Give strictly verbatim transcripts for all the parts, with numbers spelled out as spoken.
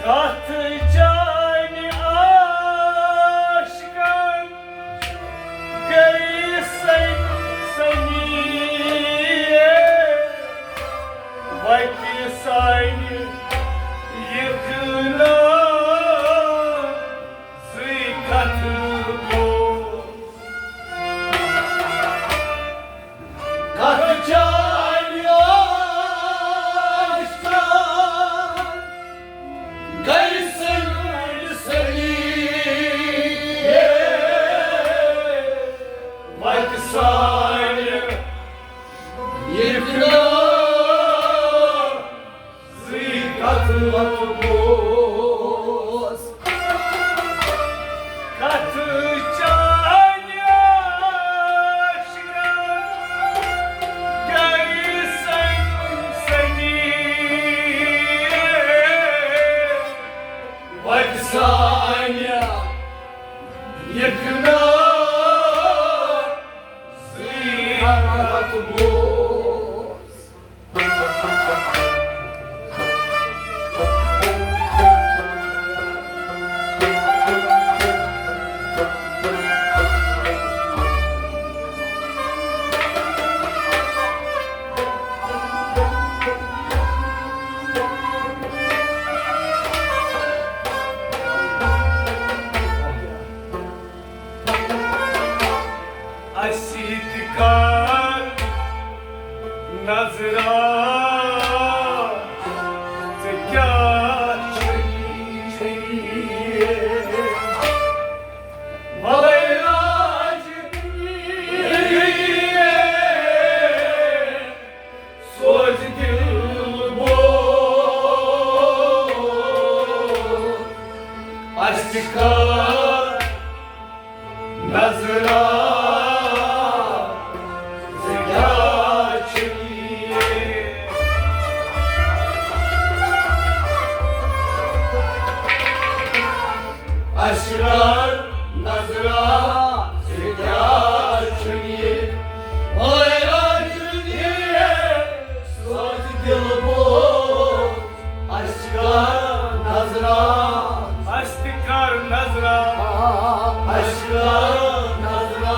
کتھ چانہِ عاشقن گٔے سنی سنی، وتہِ سانہِ یِکھ نا زٕے کتھٕ گوٚو۔ کتھ چانہِ عاشقن گٔے سنی سنی، وتہِ سانہِ یِکھ نا زٕے کتھٕ بوز۔ کتھ چانہِ عاشقن گٔے سنی سنی، وتہِ سانہِ یِکھ نا زٕے کتھٕ بوز۔ اسہِ تہِ کر نظرا، ژےٚ کیٛاہ چھُے؟ وَلَے راج سوز دِل بوز، اَسہِ کر نظرا، ژےٚ کیٛاہ چھُے یہِ؟ وَلَے راجہِ رٔنِتھ سوزِ دِل بوز۔ اَسہِ کر نظرا۔ اَسہِ تہِ کر نظرا۔ اَسہِ کر نظرا۔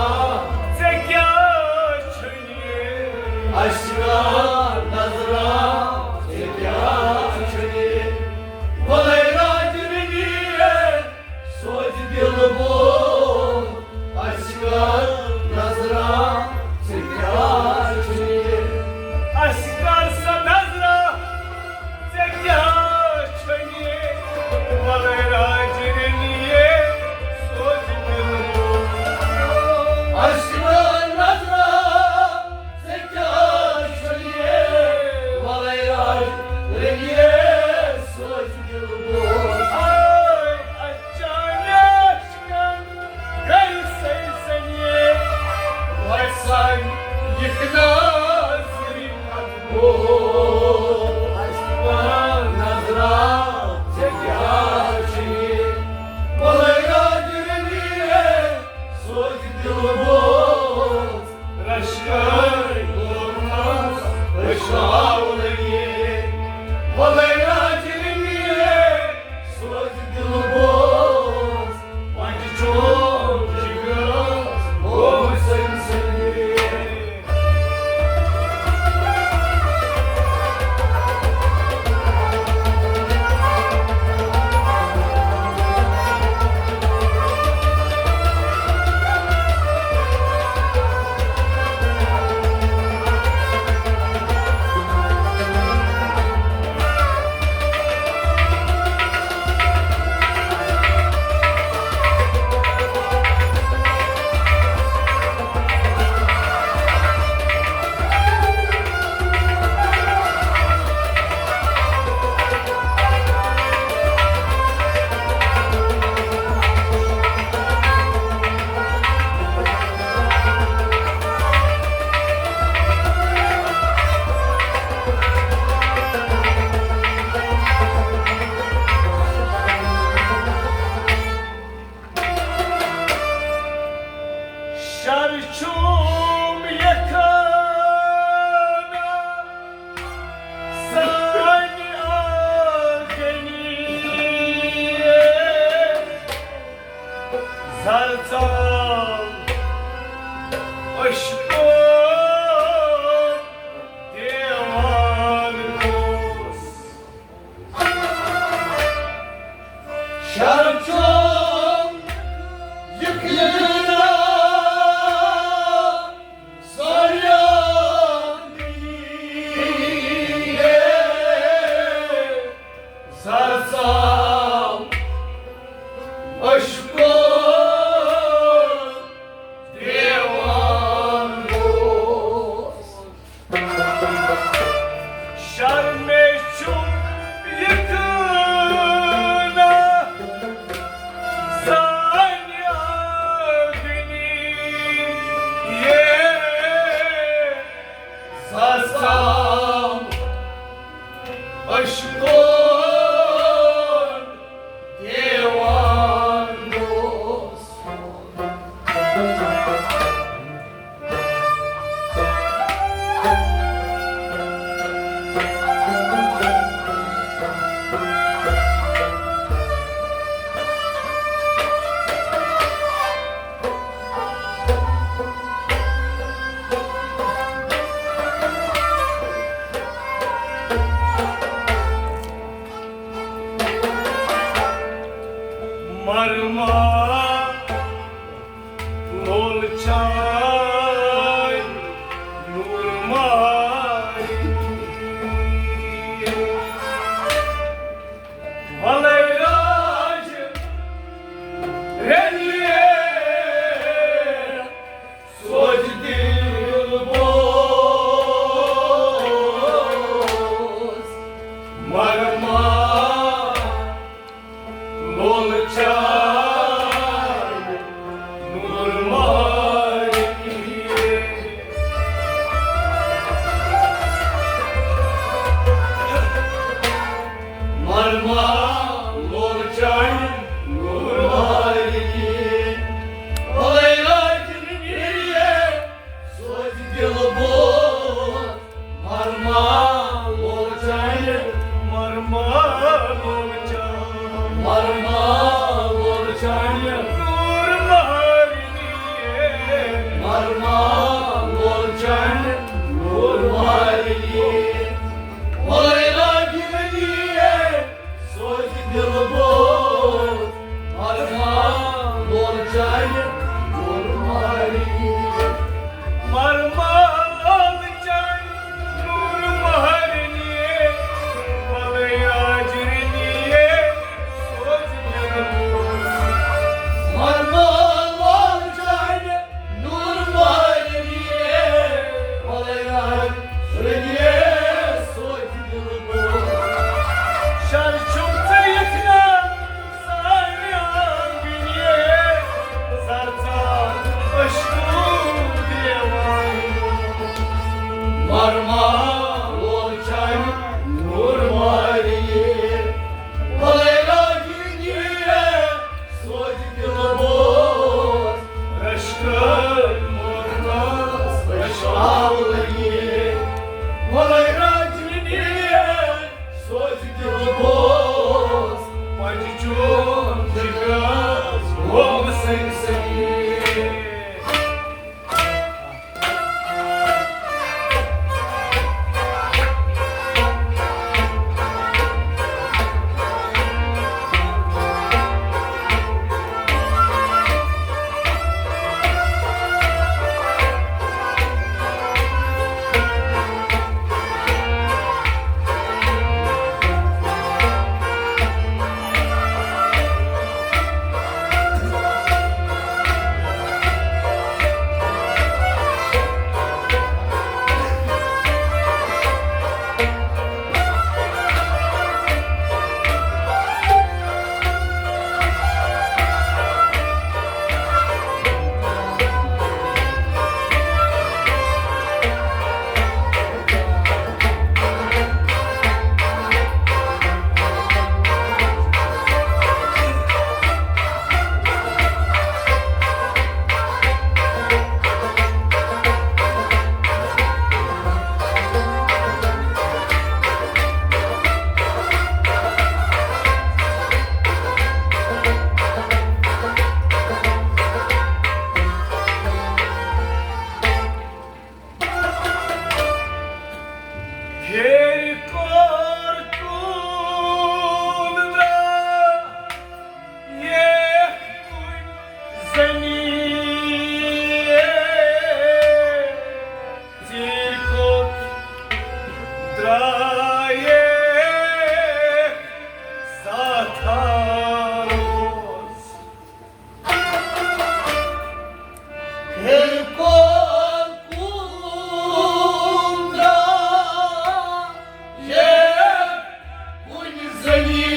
ژےٚ کیٛاہ چھُے یہِ؟ اَسہِ کر نظرا۔ ژےٚ کیٛاہ چھُے یہِ؟ وَلَے راجہِ رٔنِتھ سوزِ دِل بوز۔ اَسہِ کر نظرا، ژےٚ کیٛاہ چھُے؟ اَسہِ کر سا نظرا، ژےٚ کیٛاہ چھُے؟ وَلَے راجہِ رٔنِتھ سوزِ دِل بوز۔ اَسہِ کر نظرا، ژےٚ کیٛاہ چھُے؟ وَلَے راجہِ رٔنِتھ سوزِ دِل بوز۔ آے اچانک گٔے سیزنی، وۄتھ سانہِ یِکھ ناظرِ قدمو۔ اَسہِ وَن نظرا، ژےٚ کیٛاہ چھُے؟ وَلَے راجہِ رٔنِتھ سوزِ دِل بوز۔ رشکَے کوٚرمَس أچھاو لگے، وَلَے راجہِ رٔنِتھ سوزِ دِل بوز۔ وۄنۍ چھُ چون جگرس گوٚمُت سنسنی۔ شر چھُم یَکھان سانہِ آنگنی۔ زرژال عشقو دیوان اوس۔ شر چھُم یَکھان سانہِ آنگنی۔ زرژال عشقو دیوان مرمال چن نور مہرنی، بلے راجرنی سوز دل۔ مرمال چن نور مہرنی، بلے راجرنی سوز دل۔ شر چھُم ژےٚ یِتھ کٔنۍ سانہِ آنگنہِ، زرژار اشکو دیوان۔ مرمال چن نور مہرنی، بلے راجرنی سوز دل بوز۔ رشکن مرمس اشاولنی، بلے راجرنی سوز دل بوز۔ پنجہِ چون جگرس گوم سنگ سنگی۔ پھیرِ کوٚر کُن درٛاو یہِ کُنہِ زٔنی۔ ژیٖرۍ کوٚت درٛایہِ ساتھاروس۔ ہے کوٚت کُن درٛایہِ کُنہِ زٔنی،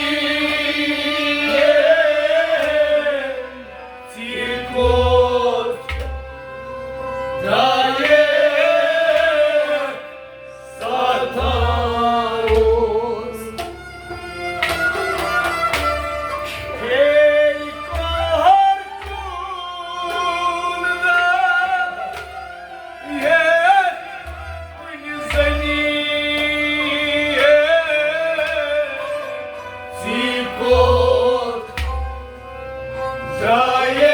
ژیٖرۍ کوٚت درٛایہِ ساتھاروس۔ ہے کوٚر کُن درٛایہِ کُنہِ زٔنی، ژیٖرۍ کوٚت درٛایہِ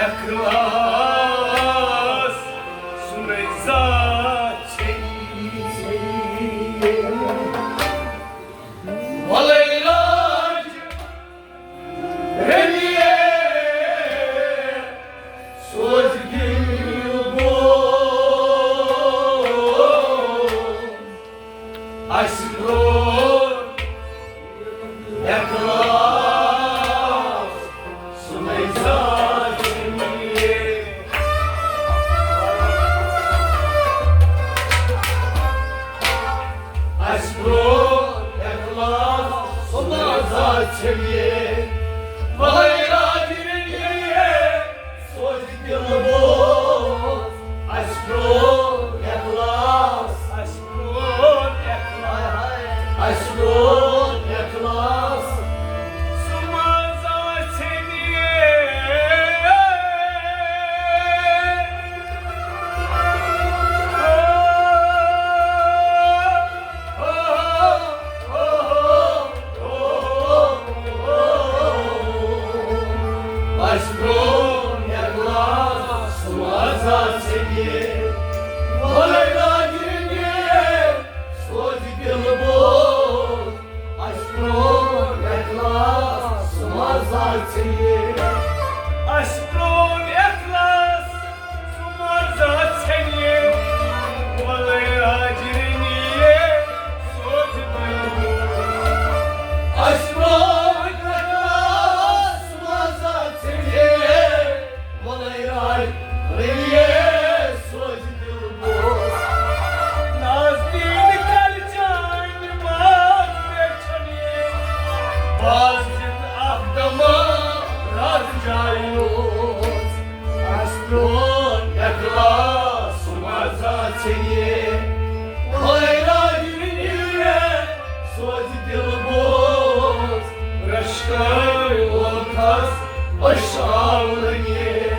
اخلاص سُنَے ذات چھے۔ وَلَے راج رٔنِیے سوز دِل بوز۔ اَسہِ ترٛوو اخلاص سُنَے ذات چھے۔ اَسہِ ترٛوو اخلاص سُنَے ذات چھے۔ وَلَے راج رٔنِیے سوز دِل بوز۔ اَسہِ پرٛون اخلاص۔ اَسہِ پرٛون اخلاص۔ اَسہِ پرٛون اخلاص۔ سُہ منٛز آسہِ ہے۔ اَسہِ برٛونٛہہ اخلاص وۄزا ژےٚ یہِ۔ وَلَے راجہِ نیر سوزِ دِل بوز۔ اَسہِ برٛونٛہہ اخلاص وۄزا ژےٚ یہِ۔ اَسہِ برٛونٛہہ اخلاص وۄزا ژےٚ یہِ۔ وَلَے راجہِ نیر سوزِ دِل بوز۔ اَسہِ برٛونٛہہ اخلاص وۄزا ژےٚ یہِ۔ وَلَے راج رٔنِیے سوزِ دِل بوز۔ نازنیٖن کَرِ چانہِ باز بیچھَن یہِ۔ باز زِتھ اَکھ دَما راز جایہِ روز۔ اَسہِ پرٛون اخلاص وۄزا ژےٚ یہِ۔ وَلَے راج رٔنِیے سوزِ دِل بوز۔ رشکٲوۍ اوتھس أچھ آو رٔنِتھ۔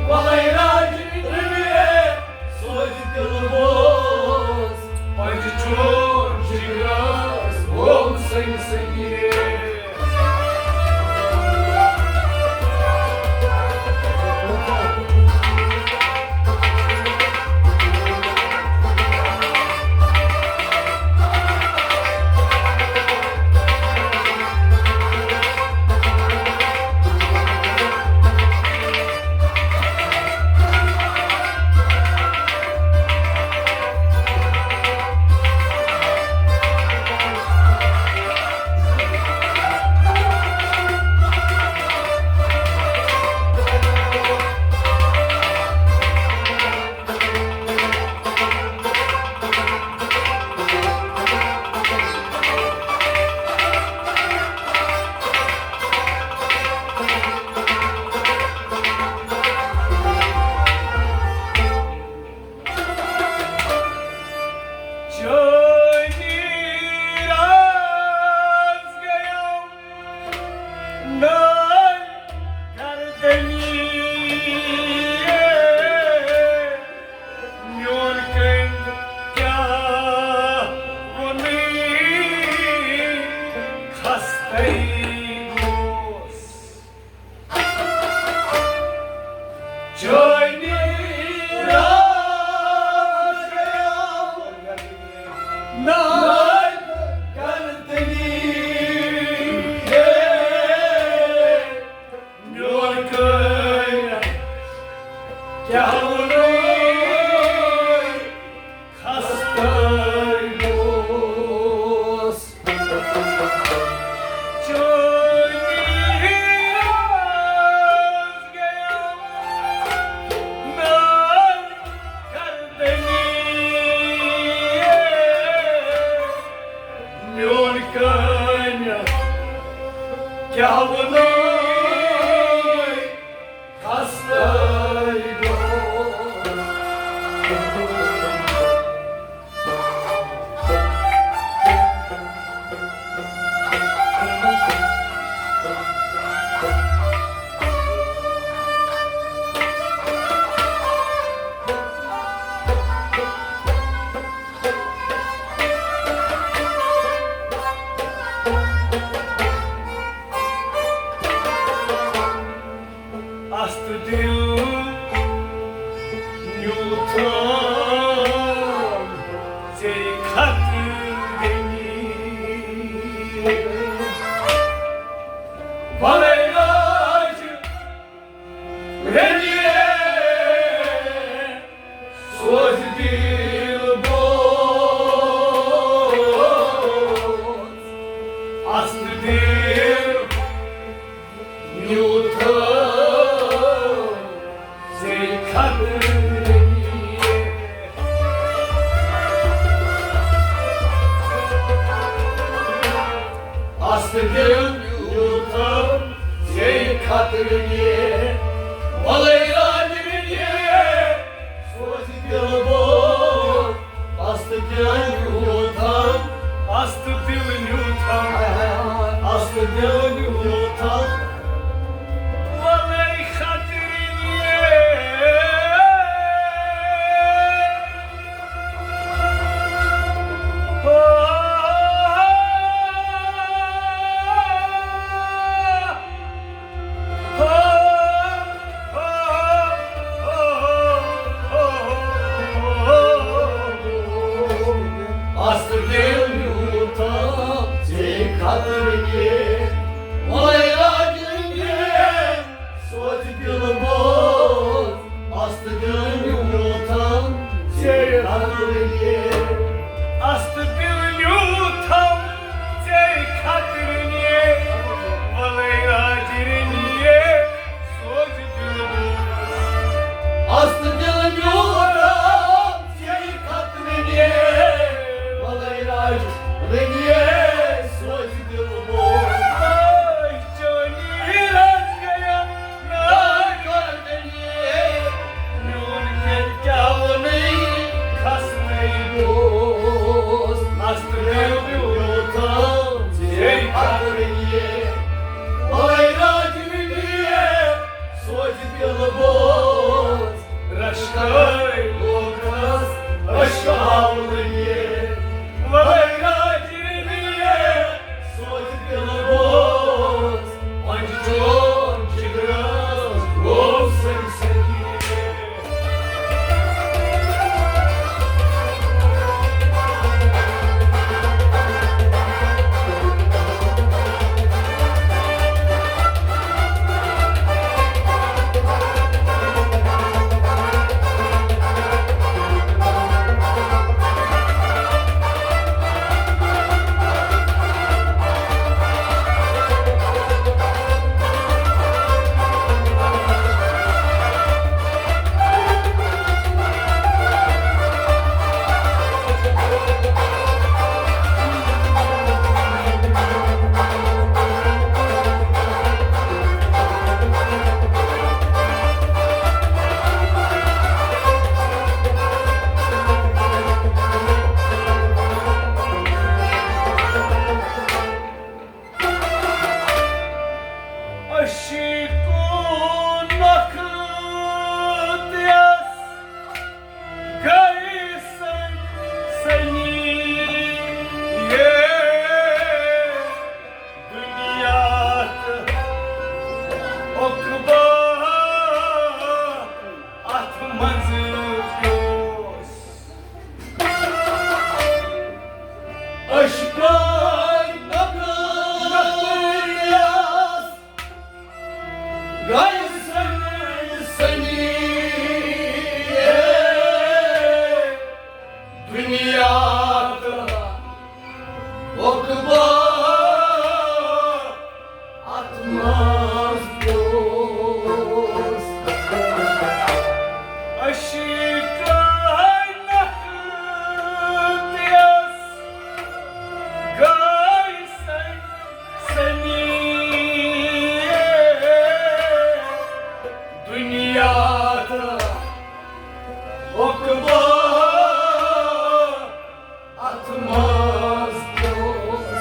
وَلَے راجہِ رٔنِتھ سوزِ دِل بوز۔ پنجہِ چون جگرس گوٚو سنگہِ سنگہِ۔ چٲنی راز گٔیو نٲلۍ گردنی۔ میون کٔمۍ کیٛاہ ووٚنُے خستَے گوس۔ چٲنی راز گٔیو نٲلۍ گردنی۔ میون کٔمۍ کیٛاہ ووٚنُے خستَے گوس۔ چٲنی راز گٔیو آستہٕ دِل نیوٗتھم ژےٚ خٲطرٕ غنی۔ وَلَے راج رٔنِتھ سوز دِل بوز، آستہٕ دِل نیوٗتھم ژےٚ خٲطرٕ غنی۔ آستہٕ دِل نیوٗتھم ژےٚ خٲطرٕ غنی۔ وَلَے راج رٔنِتھ سوز دِل بوز، آستہٕ دِل نیوٗتھم، آستہٕ دِل نیوٗتھم، آستہٕ دِل نیوٗتھم، وَلَے خٲطرٕ غنی۔ آستہٕ دِل نیوٗتھم ژےٚ خٲطرٕ غنی۔ وَلَے راج رٔنِتھ سوز دِل بوز، آستہٕ دِل نیوٗتھم ژےٚ خٲطرٕ غنی۔ آستہٕ دِل نیوٗتھم ژےٚ خٲطرٕ غنی۔ وَلَے راج رٔنِتھ سوز دِل بوز، آستہٕ دِل نیوٗتھم ژےٚ خٲطرٕ غنی۔ وَلَے راج رٔنِتھ سوز دِل بوز۔ آے چٲنی رَس گٔیَم ناکار غنی۔ میون دِل کیٛاہ وَنَے کھسنَے اوس۔ آستہٕ دِل نیوٗتھم ژےٚ خٲطرٕ غنی۔ وَلَے راج رٔنِتھ سوز دِل بوز۔ رشکٲے لوکس عشق آولٕے، وَلَے راج رٔنِتھ سوز دِل بوز۔ وۄنۍ چون جگرس گوٚو سٔرۍ سٔرۍ۔ عشقُن نخلت یس گٔے سن سنی، یہ دنیا تہٕ عقبیٰ اتھ منٛز پیوس۔ عشقن نخلت یس گٔے سن سنی، دنیا تہٕ عقبیٰ اتھ منٛز پیوس۔ عشقن نخلت یس گٔے سن سنی، دنیا تہٕ عقبیٰ اتھ منٛز پیوس۔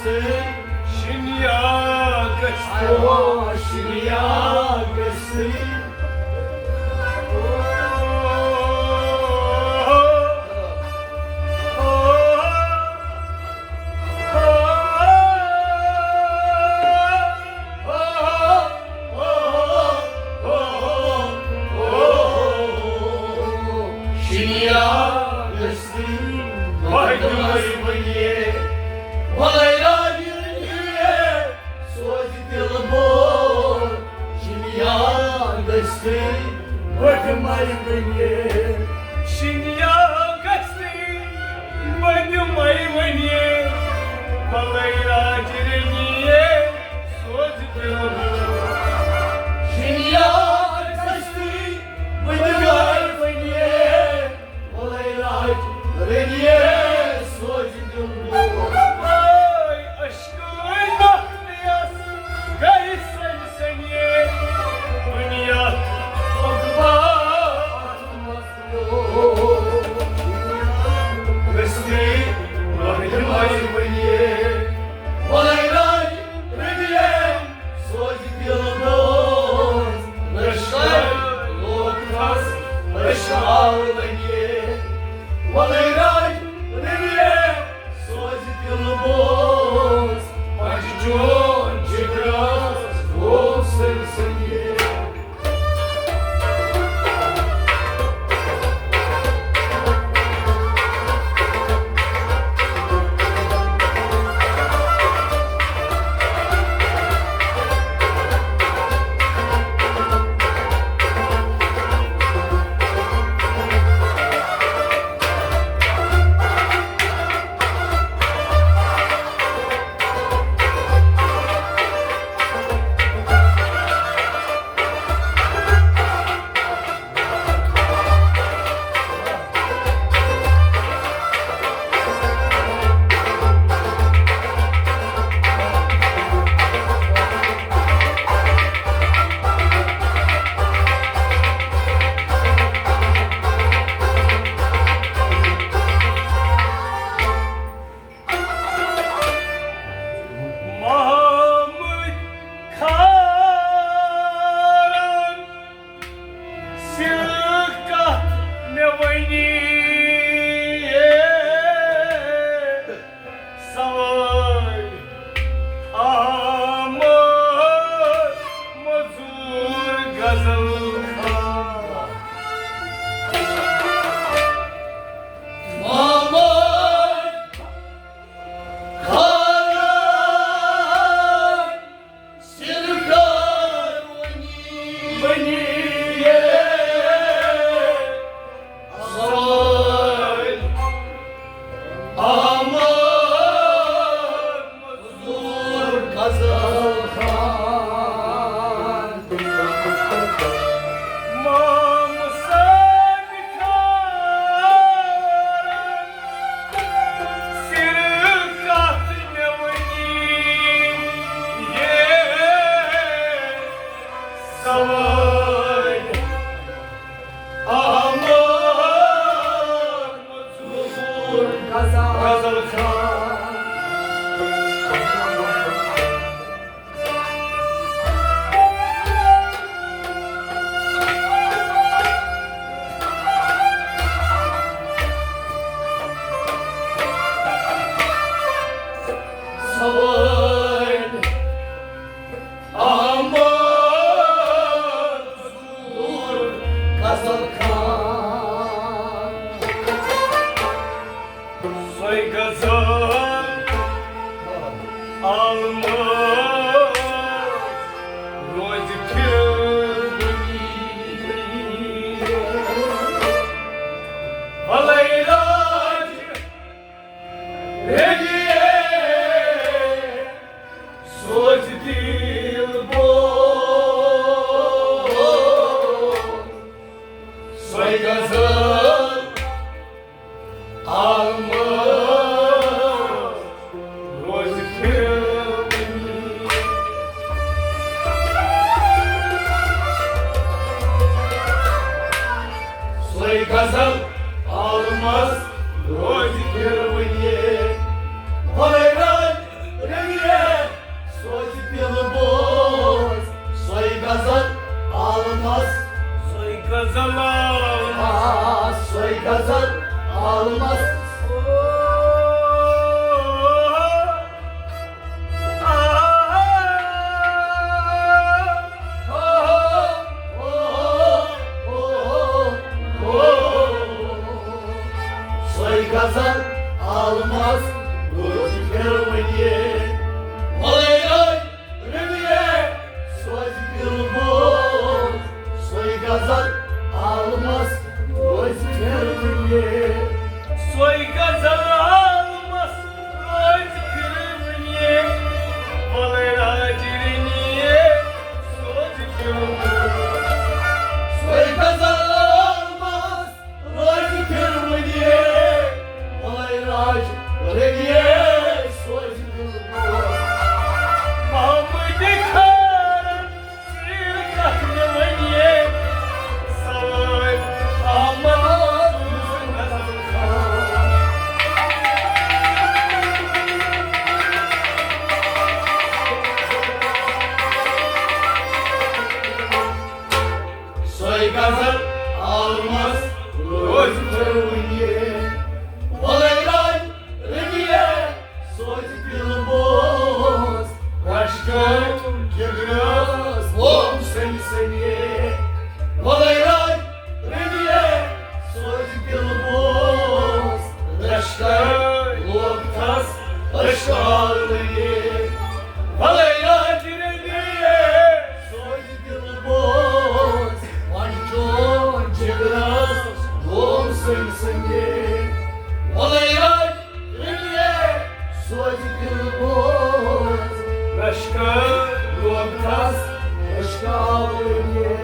شِنیا گژھِ، شِنیا گژھِ۔ شِنیا گژھِ، وَہدِمَے وَنے، وَلَے راجہِ رٔنِیے، سوزِ دِل بوز۔ شِنیا گژھِ، وَہدِمَے وَنے، شِنیا گژھِ، وَہدِمَے وَنے، وَلَے راجہِ رٔنِیے، سوزِ دِل بوز۔ شِنیا گژھِ، وَہدِمَے وَنے، وَلَے راجہِ رٔنِیے، سوزِ دِل بوز۔ اے عشقٕے نۄقطہٕ یَس گَرِ سَنہِ سَنہِ، بُنیاد عقبہ اَتھ مَس گٔژھنٕے وَہدِمَے وَنے، وَلَے راجہِ رٔنِیے، سوزِ دِل بوز۔ رشکَے لوک تھَس رشکاو لَگے، وَلَے راجہِ رٔنِیے، سوزِ دِل بوز۔ پَنجہِ چون جِگرَس گوٚو سٔنۍ سٔنۍ۔ محمد خان، سِر کَتھ مےٚ وَنی سوٲرۍ احمد مزور غزل خان۔ محمد خان، سِر کَتھ مےٚ وَنی سوٲرۍ احمد مزور غزل خان۔ مام صٲبِ خان، سِر کَتھ مےٚ وَنی یے سوٲرۍ احمد مزور غزل خان۔ سوٲرۍ احمد مزور غزل خان۔ سۄے غزل عالمس روزِ پھِرٕ وُنی۔ وَلَے راج ریڈیے سوزِ دِل بوز۔ سۄے غزل عالمس روزِ پھِرٕ وُنی۔ سلام۔ آ، سۄے غزل عالمس۔ سۄے غزل عالمس روزِ پھِروٕنۍ۔ وۄلے رٲے رٔبیے سوزِ دِل بوز، سۄے غزل عالمس روزِ پھِروٕنۍ۔ سۄے غزل عالمس روزِ پھِروٕنۍ۔ وۄلے راجہِ رٔبیے سوزِ دِل بوز۔ سۄے غزل عالمس روزِ پھِروٕنۍ۔ وۄلے راج رٔبیے سوزِ دِل بوز۔ محمد خٲرن سیٖر کتھ مےٚ ؤنِیے۔ سوٲرۍ احمد سۄے غزل عالمس روزِ پھِروٕنۍ۔ وۄلے راج رٔبیے سوزِ دِل بوز۔ رشکٲوۍ جگرس ووم سٔمۍ سٔمۍ۔ وۄلے راج رٔبیے سوزِ دِل بوز۔ رشکٲوۍ لوگ تس عشقہٕ آلہٕ لٔگِتھ۔ وۄلے راج رٔبیے سوزِ دِل بوز، وۄنۍ چون جگرس گوم سٔنۍ سٔنۍ۔ وۄلے راج رٔبیے سوزِ دِل بوز، رشکہٕ لوگ تس عشقہٕ آلہٕ لٔگِتھ۔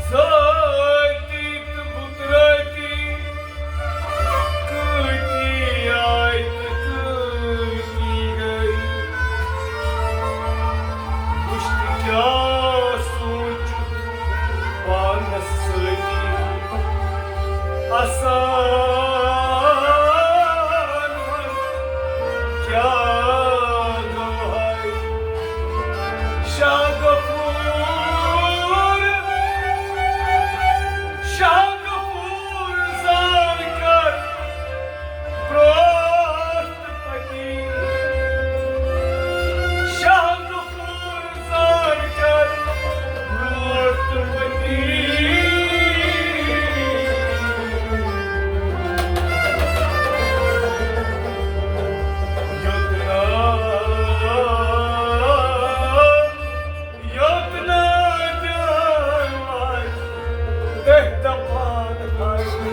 ذٲتی تہٕ قُدرتی کۭتۍ آے تہٕ کۭتۍ گٔے۔ وٕچھ تہٕ کیٛاہ سوٗنٛچُتھ پانس سۭتی۔ آسان منٛز کیٛاہ گوٚو ہاے؟ شاہ غفور، شاہ غفور زانکر برونٛٹھ پٔکی۔ شاہ غفور زانکر برونٛٹھ پٔکی۔ یوٚت نہٕ یوٚت نہٕ دیوان آسہِ، تٔتھۍ دپان آسہِ۔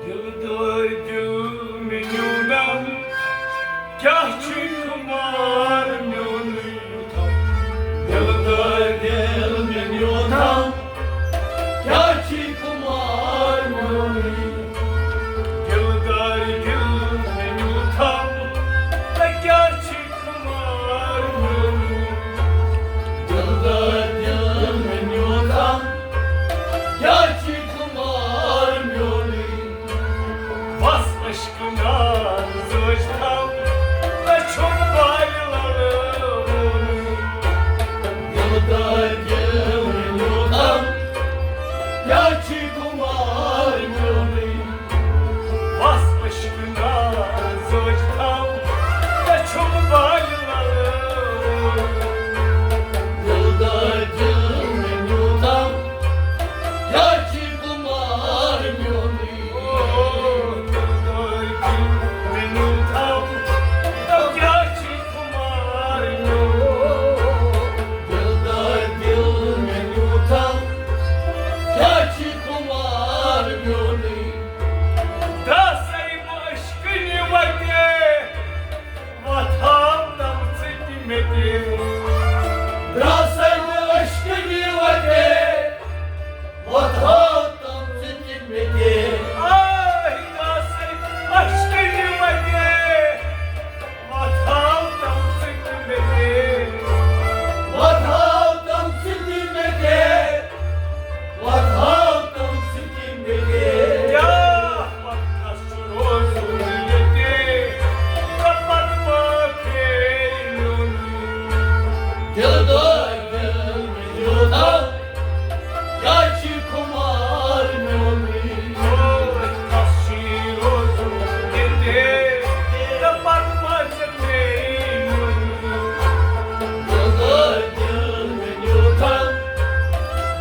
دِلدار دِل مےٚ نیوٗنم، کیٛاہ چھُے خُمار میونُے یوٗتاہ؟ دِلدار ناز ٲسۍ تھاو، مےٚ چھُم بالہِ لَڑٲومٕے۔ دِلدار دِل میٛانیو تھاو، کیٛاہ چھُے خُمار میٛونُے؟ وَس عشقہٕ ناز ٲسۍ تھاو، مےٚ چھُم بالہِ لَڑٲومٕے۔ دِلدار دِل میٛانیو تھاو، کیٛاہ چھُے خُمار میٛونُے؟ وۄتھ ہاو تَم ژٕ تہِ مےٚ تہِ۔ آے، داسَے اَسہِ کٔرِو وَتہِ۔ وۄتھ ہاو تَم ژٕ تہِ مےٚ تہِ۔ وۄتھ ہاو تَم ژٕ تہِ مےٚ تہِ۔ وۄتھ ہاو تَم ژٕ تہِ مےٚ تہِ۔ کیٛاہ پَتہٕ کَس چھُ روزُن ییٚتہِ؟ تہٕ پَتہٕ ما پھیرِ میون دِل دٲرۍ دِل مےٚ یوٗتاہ؟ کیٛاہ چھِ خُمار میونٕے؟ کَس چھِ روزُن ییٚتہِ؟ تہٕ پَتہٕ ما ژےٚ پھیرِ میون دِل دٲرۍ دِل مےٚ یوٗتاہ؟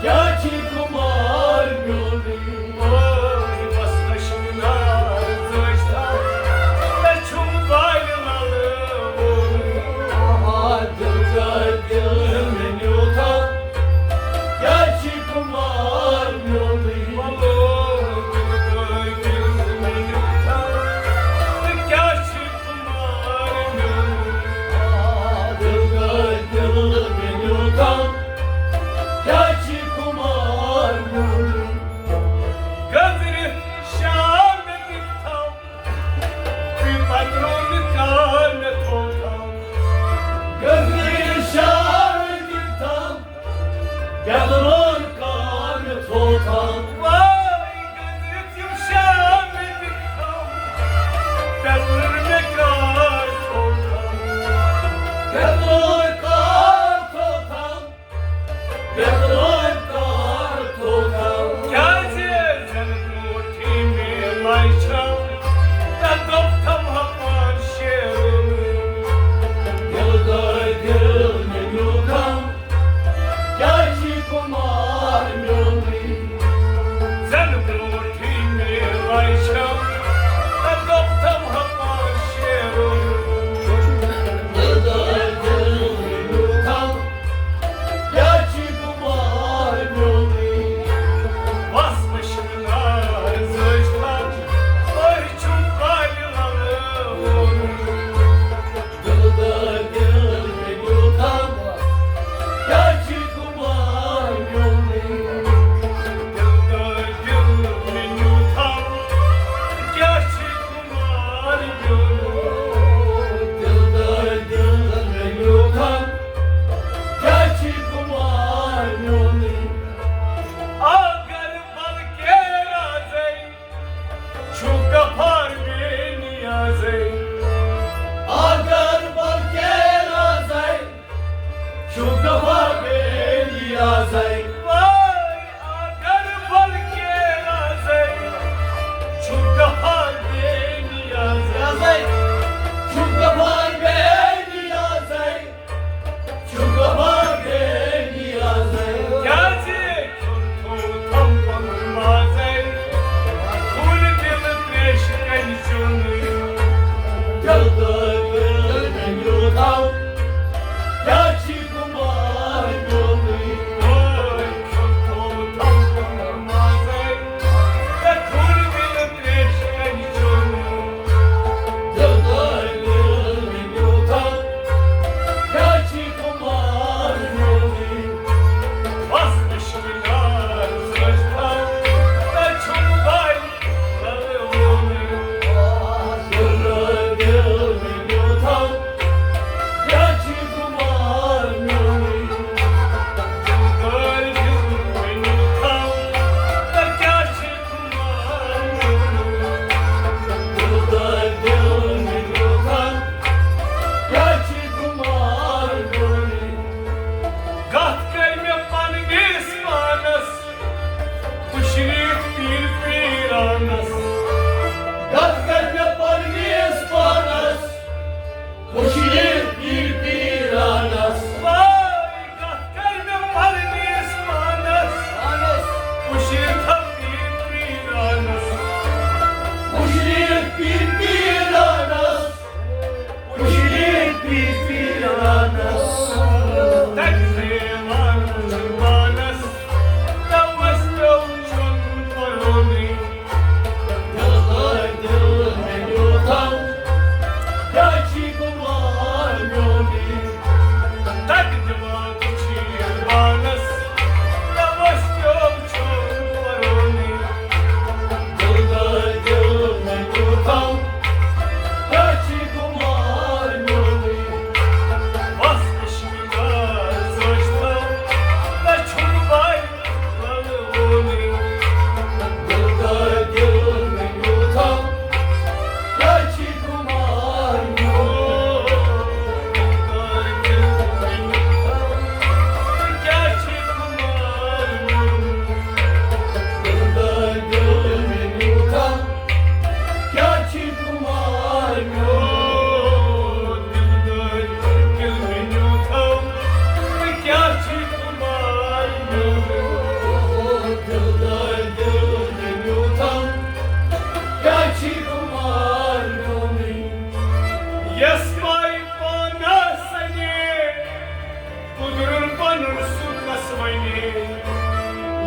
کیٛاہ چھِ خُمار میونٕے؟ بس نشنار زٲج تھاو، مےٚ چھُم بالہِ لَلہٕ ووٚن۔ آ، دِل دٲرۍ دِل مےٚ نیوٗتھا، کیٛاہ چھِ خُمار میونٕے؟ وَلہٕ دِل دٲرۍ دِل مےٚ نیوٗتھا، تہٕ کیٛاہ چھِ خُمار میونٕے؟ آ، دِل دٲرۍ دِل مےٚ نیوٗتھا، کیٛاہ چھِ خُمار میونٕے؟ گٔنٛزرِتھ شام مےٚ دِتھ تھَو، تہٕ پَتہٕ روٗد نہٕ کار مےٚ تھوٚو تھَو۔ گٔنٛزرِتھ شام مےٚ دِتھ تھَو، پٮ۪تہٕ روٗد کار مےٚ تھوٚو تھَو۔ واے، گٔنٛزرِتھ یِم شام مےٚ دِتھ تھَو، پٮ۪تہٕ روٗد مےٚ کار تھوٚو تھَو۔ پٮ۪تہٕ روٗد کار تھوٚو تھَو۔ پٮ۪تھ روٗد کار تھوٚو تھَو۔ کیٛازِ زَن برٛونٛٹھٕے مےٚ لَے چھَو، تَتھ دوٚپ تھَم ہَپار شیرُن۔ دِل دٲرۍ میون دِلدار، دِل میٛانیو تھاو، ژٕ کیٛاہ چھُے خُمار میون؟ او دِلدار، دِل میٛانیو تھاو، کیٛاہ چھُے خُمار میون؟ یَس پاے پانَس سَنے، گُدرُن پَنُن سُہ کَس وَنے۔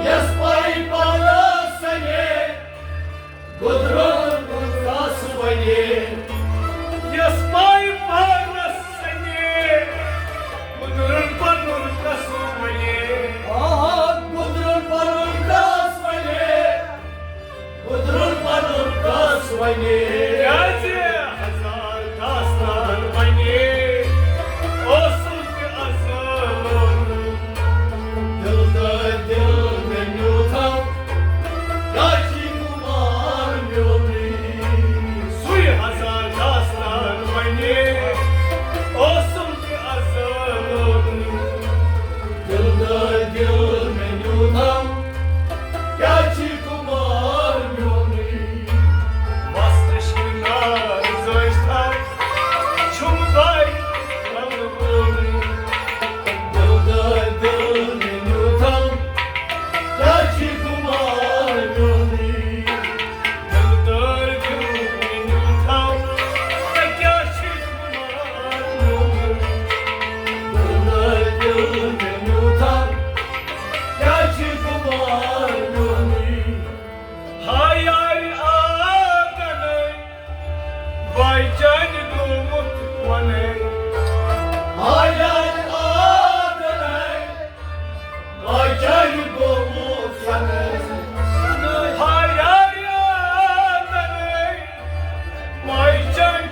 یَس پاے پانَس سَنے، گُدرُن کَس وَنے۔ یَس پاے پانَس سَنے، گُدرُن پَنُن کَس وَنے۔ آ، گُدرُن پَنُن کَس وَنے۔ گُدرُن پَنُن کَس وَنے۔ کیٛازِ ہزار داستان وَنے، اوسُم تہِ اَزَلُن۔ دِل تہٕ دِل میٛانیو تھاو، کیٛاہ چھُے خُمار میونُے؟ سُے ہزار داستان وَنے، اوسُم تہِ اَزَلُن۔ دِل تہٕ دِل میٛانیو تھاو، کیٛاہ چھُے خُمار میونُے؟ وَس عشقہٕ نار زٲج تھاو، چھُم غٲرِ غمہٕ وونُے۔ دِل تہٕ دِل میٛانیو تھاو، کیٛاہ چھُے خُمار میونُے؟ دِل تہٕ دِل میٛانیو تھاو، ژےٚ کیٛاہ چھُے خُمار میونُے؟ دِل تہٕ دِل میٛانیو تھاو، کیٛاہ چھُے خُمار میونُے؟ ہاے یارِ آ تَنے، باے جانہِ گوٚمُت وَنے۔ ہاے یارِ آ تَنے، باے جانہِ گوٚمُت وَنے۔ ہاے یارِ آ تَنے، باے جانہِ